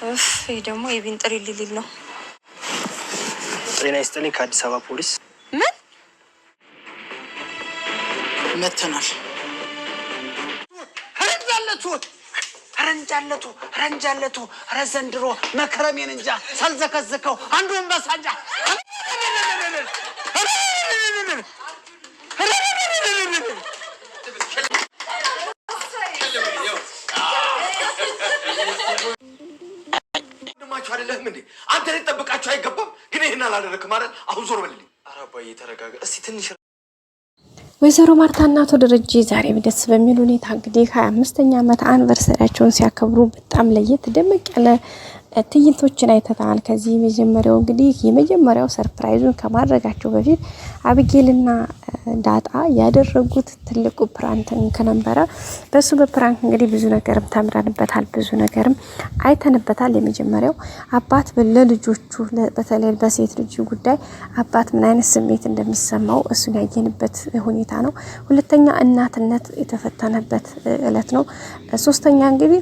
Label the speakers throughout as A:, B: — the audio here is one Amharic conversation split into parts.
A: እፍ፣ ይህ ደግሞ የቢን ጥሪ ሊል ነው።
B: ጤና ይስጥልኝ፣ ከአዲስ አበባ ፖሊስ።
A: ምን?
C: መተናል።
D: ረንጃለቱ ረንጃለቱ ረንጃለቱ ረዘንድሮ መክረሜን እንጃ ሳልዘከዝከው አንዱን በሳንጃ።
E: ወንድማችሁ አይደለህም እንዴ? አንተ ልጠብቃችሁ አይገባም። ግን ይህን አላደረክም አይደል? አሁን ዞር በልልኝ።
B: ኧረ አባዬ ተረጋጋ እስቲ ትንሽ።
F: ወይዘሮ ማርታና አቶ ደረጀ ዛሬም ደስ በሚል ሁኔታ እንግዲህ 25ኛ ዓመት anniversary ያቸውን ሲያከብሩ በጣም ለየት ደመቅ ያለ ትዕይንቶችን አይተናል። ከዚህ የመጀመሪያው እንግዲህ የመጀመሪያው surprise ኡን ከማድረጋቸው በፊት አብጌልና ዳጣ ያደረጉት ትልቁ prank ነበረ። በሱ በ prank እንግዲህ ብዙ ነገርም ተምረንበታል፣ ብዙ ነገርም አይተንበታል። የመጀመሪያው አባት ለልጆቹ፣ በተለይ በሴት ልጅ ጉዳይ አባት ምን አይነት ስሜት እንደሚሰማው እሱን ያየንበት ሁኔታ ነው። ሁለተኛ እናትነት የተፈተነበት እለት ነው። ሶስተኛ እንግዲህ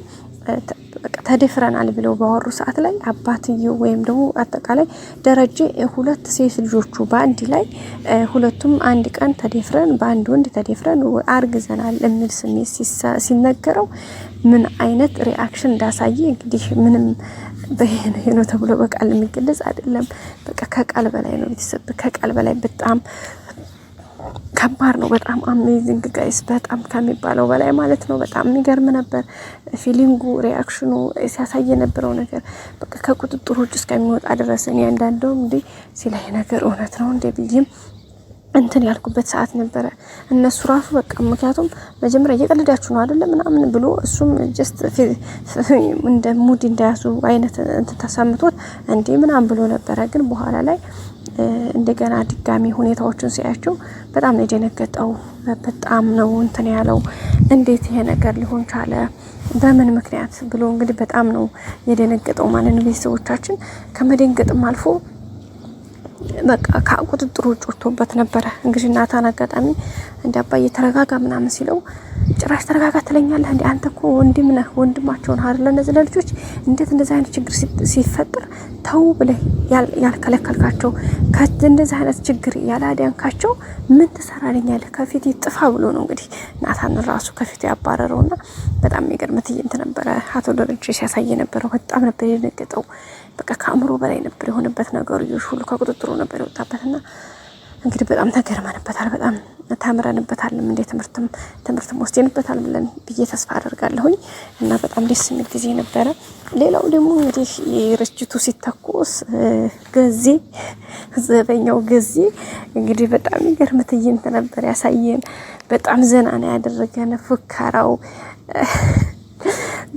F: ተደፍረናል ብለው ባወሩ ሰዓት ላይ አባትየው ወይም ደግሞ አጠቃላይ ደረጀ ሁለት ሴት ልጆቹ በአንድ ላይ ሁለቱም አንድ ቀን ተደፍረን፣ በአንድ ወንድ ተደፍረን አርግዘናል የሚል ስሜት ሲነገረው ምን አይነት reaction እንዳሳየ እንግዲህ ምንም በይሄ ነው ተብሎ በቃል የሚገለጽ አይደለም። በቃ ከቃል በላይ ነው። ቤተሰብ፣ ከቃል በላይ በጣም ከባድ ነው። በጣም amazing guys፣ በጣም ከሚባለው በላይ ማለት ነው። በጣም የሚገርም ነበር feeling ኡ፣ reaction ኡ ሲያሳይ የነበረው ነገር በቃ ከቁጥጥር ውጭ እስከሚወጣ ድረስ እኔ አንዳንደውም እንዴ ሲላይ ነገር እውነት ነው እንዴ ብዬም እንትን ያልኩበት ሰዓት ነበረ። እነሱ ራሱ በቃ ምክንያቱም መጀመሪያ እየቀለዳችሁ ነው አይደለም ምናምን ብሎ እሱም just እንደ mood እንዳያዙ አይነት እንትን ተሰምቶት እንዴ ምናምን ብሎ ነበረ። ግን በኋላ ላይ እንደገና ድጋሚ ሁኔታዎችን ሲያያቸው በጣም ነው የደነገጠው። በጣም ነው እንትን ያለው። እንዴት ይሄ ነገር ሊሆን ቻለ? በምን ምክንያት ብሎ እንግዲህ በጣም ነው የደነገጠው ማለት ነው። ቤተሰቦቻችን፣ ከመደንገጥም አልፎ በቃ ከቁጥጥሩ ውጭ ወጥቶበት ነበረ። እንግዲህ ናታን አጋጣሚ እንደ አባዬ ተረጋጋ ምናምን ሲለው ጭራሽ ተረጋጋ ትለኛለህ እንዴ? አንተ እኮ ወንድም ነህ፣ ወንድማቸውን አይደለ? እነዚህ ለልጆች እንዴት እንደዚህ አይነት ችግር ሲፈጠር ተው ብለህ ያልከለከልካቸው፣ እንደዚህ አይነት ችግር ያላዳንካቸው ምን ትሰራልኛለህ? ከፊት ጥፋ ብሎ ነው እንግዲህ ናታን ራሱ ከፊቱ ያባረረውና በጣም የሚገርም ትዕይንት ነበረ። አቶ ደረጀ ሲያሳይ የነበረው በጣም ነበር የደነገጠው። በቃ ከአእምሮ በላይ ነበር የሆነበት ነገሩ ሁሉ ከቁጥጥሩ ነበር የወጣበትና እንግዲህ በጣም ተገርመንበታል፣ በጣም ተምረንበታልም፣ እንደ ትምህርትም ወስደንበታል ብለን ብዬ ተስፋ አደርጋለሁኝ እና በጣም ደስ የሚል ጊዜ ነበረ። ሌላው ደግሞ እንግዲህ ርችቱ ሲተኮስ ገዜ፣ ዘበኛው ገዜ እንግዲህ በጣም የሚገርም ትዕይንት ነበር ያሳየን። በጣም ዘና ነው ያደረገን ፉከራው።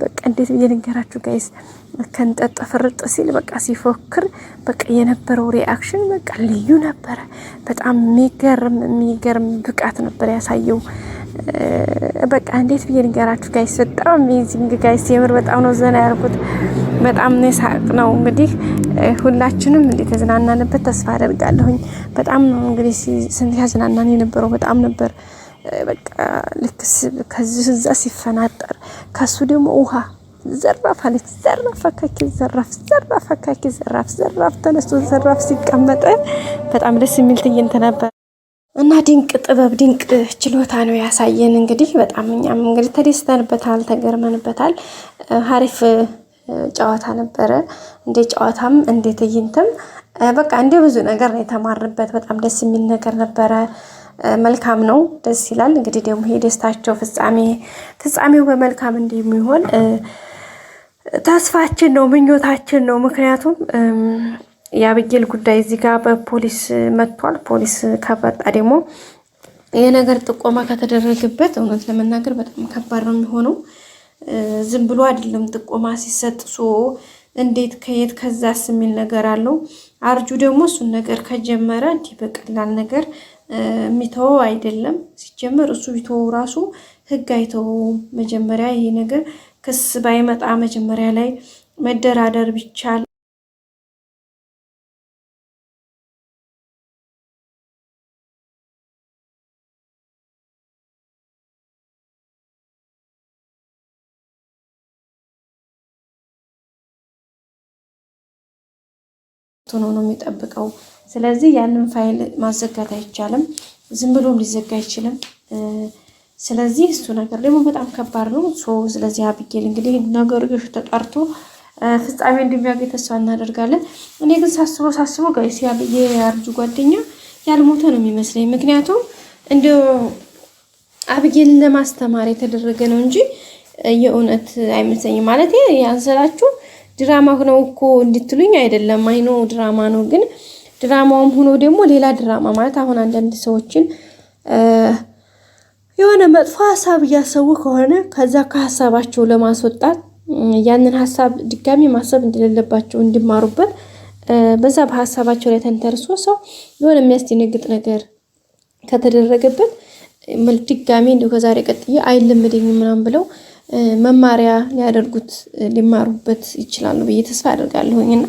F: በቃ እንዴት ብዬ ልንገራችሁ guys፣ ከንጠጥ ፍርጥ ሲል በቃ ሲፎክር በቃ የነበረው reaction በቃ ልዩ ነበረ። በጣም የሚገርም የሚገርም ብቃት ነበር ያሳየው። በቃ እንዴት ብዬ ልንገራችሁ guys፣ በጣም amazing guys፣ የምር በጣም ነው ዘና ያልኩት። በጣም ነው የሳቅ ነው። እንግዲህ ሁላችንም እንደተዝናናንበት ተስፋ አደርጋለሁኝ። በጣም ነው እንግዲህ ስንት ያዝናናን የነበረው፣ በጣም ነበር። በቃ ልክ ከዚህ እዛ ሲፈናጠር ከሱ ደግሞ ውሃ ዘራፍ አለች። ዘራፍ አካኪ ዘራፍ፣ ዘራፍ አካኪ ዘራፍ፣ ዘራፍ ተነስቶ ዘራፍ ሲቀመጥ በጣም ደስ የሚል ትዕይንት ነበር። እና ድንቅ ጥበብ ድንቅ ችሎታ ነው ያሳየን። እንግዲህ በጣም እኛም እንግዲህ ተደስተንበታል፣ ተገርመንበታል። አሪፍ ጨዋታ ነበረ። እንደ ጨዋታም እንደ ትዕይንትም በቃ እንደ ብዙ ነገር ነው የተማርንበት። በጣም ደስ የሚል ነገር ነበረ። መልካም ነው፣ ደስ ይላል። እንግዲህ ደግሞ ይሄ ደስታቸው ፍጻሜው በመልካም እንደሚሆን ተስፋችን ነው፣ ምኞታችን ነው። ምክንያቱም የአብጌል ጉዳይ እዚህ ጋር በፖሊስ መጥቷል። ፖሊስ ከመጣ ደግሞ ይህ ነገር ጥቆማ ከተደረገበት እውነት ለመናገር በጣም ከባድ ነው የሚሆነው። ዝም ብሎ አይደለም ጥቆማ ሲሰጥ፣ so እንዴት ከየት ከዛስ የሚል ነገር አለው። አርጁ ደግሞ እሱን ነገር ከጀመረ እንዲህ በቀላል ነገር የሚተወው አይደለም። ሲጀመር እሱ ቢተወው ራሱ ህግ አይተወውም። መጀመሪያ ይሄ ነገር ክስ ባይመጣ መጀመሪያ ላይ መደራደር ቢቻል። ሆኖ ነው የሚጠብቀው። ስለዚህ ያንን ፋይል ማዘጋት አይቻልም፣ ዝም ብሎም ሊዘጋ አይችልም። ስለዚህ እሱ ነገር ደግሞ በጣም ከባድ ነው። ስለዚህ አብጌል እንግዲህ ነገሮች ተጣርቶ ፍጻሜ እንደሚያገኝ ተስፋ እናደርጋለን። እኔ ግን ሳስበው ሳስበው guys የአርጁ ጓደኛ ያልሞተ ነው የሚመስለኝ። ምክንያቱም እንደ አብጌልን ለማስተማር የተደረገ ነው እንጂ የእውነት አይመስለኝም። ማለት ያንሰላችሁ ድራማ ነው እኮ እንድትሉኝ አይደለም። አይኖ ድራማ ነው፣ ግን ድራማውም ሆኖ ደግሞ ሌላ ድራማ ማለት አሁን አንዳንድ ሰዎችን የሆነ መጥፎ ሀሳብ እያሰቡ ከሆነ ከዛ ከሀሳባቸው ለማስወጣት ያንን ሀሳብ ድጋሚ ማሰብ እንደሌለባቸው እንዲማሩበት በዛ በሀሳባቸው ላይ ተንተርሶ ሰው የሆነ የሚያስደነግጥ ነገር ከተደረገበት ድጋሚ እንዲሁ ከዛሬ ቀጥዬ አይለመደኝም ምናምን ብለው መማሪያ ሊያደርጉት ሊማሩበት ይችላሉ ብዬ ተስፋ አደርጋለሁኝ። እና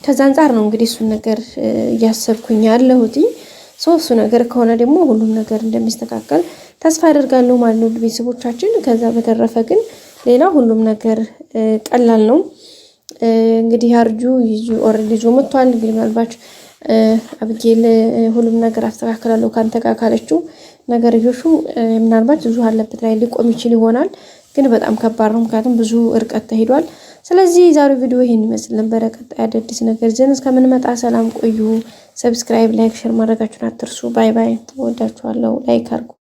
F: ከዛ አንጻር ነው እንግዲህ እሱን ነገር እያሰብኩኝ ያለሁትኝ። ሰው እሱ ነገር ከሆነ ደግሞ ሁሉም ነገር እንደሚስተካከል ተስፋ አደርጋለሁ ማለት ነው ቤተሰቦቻችን። ከዛ በተረፈ ግን ሌላ ሁሉም ነገር ቀላል ነው። እንግዲህ አርጁ already ይዞ መጥቷል። እንግዲህ ምናልባት አብጌል ሁሉም ነገር አስተካክላለሁ ካንተ ጋር ካለችው ነገርዮሹ ምናልባት ብዙ አለበት ላይ ሊቆም ይችል ይሆናል። ግን በጣም ከባድ ነው፣ ምክንያቱም ብዙ እርቀት ተሄዷል። ስለዚህ የዛሬው ቪዲዮ ይህን ይመስል ነበረ። ቀጣይ አዳዲስ ነገር ይዘን እስከምንመጣ ሰላም ቆዩ። subscribe፣ like፣ share ማድረጋችሁን አትርሱ። bye bye። ወዳችኋለሁ። like አድርጉ።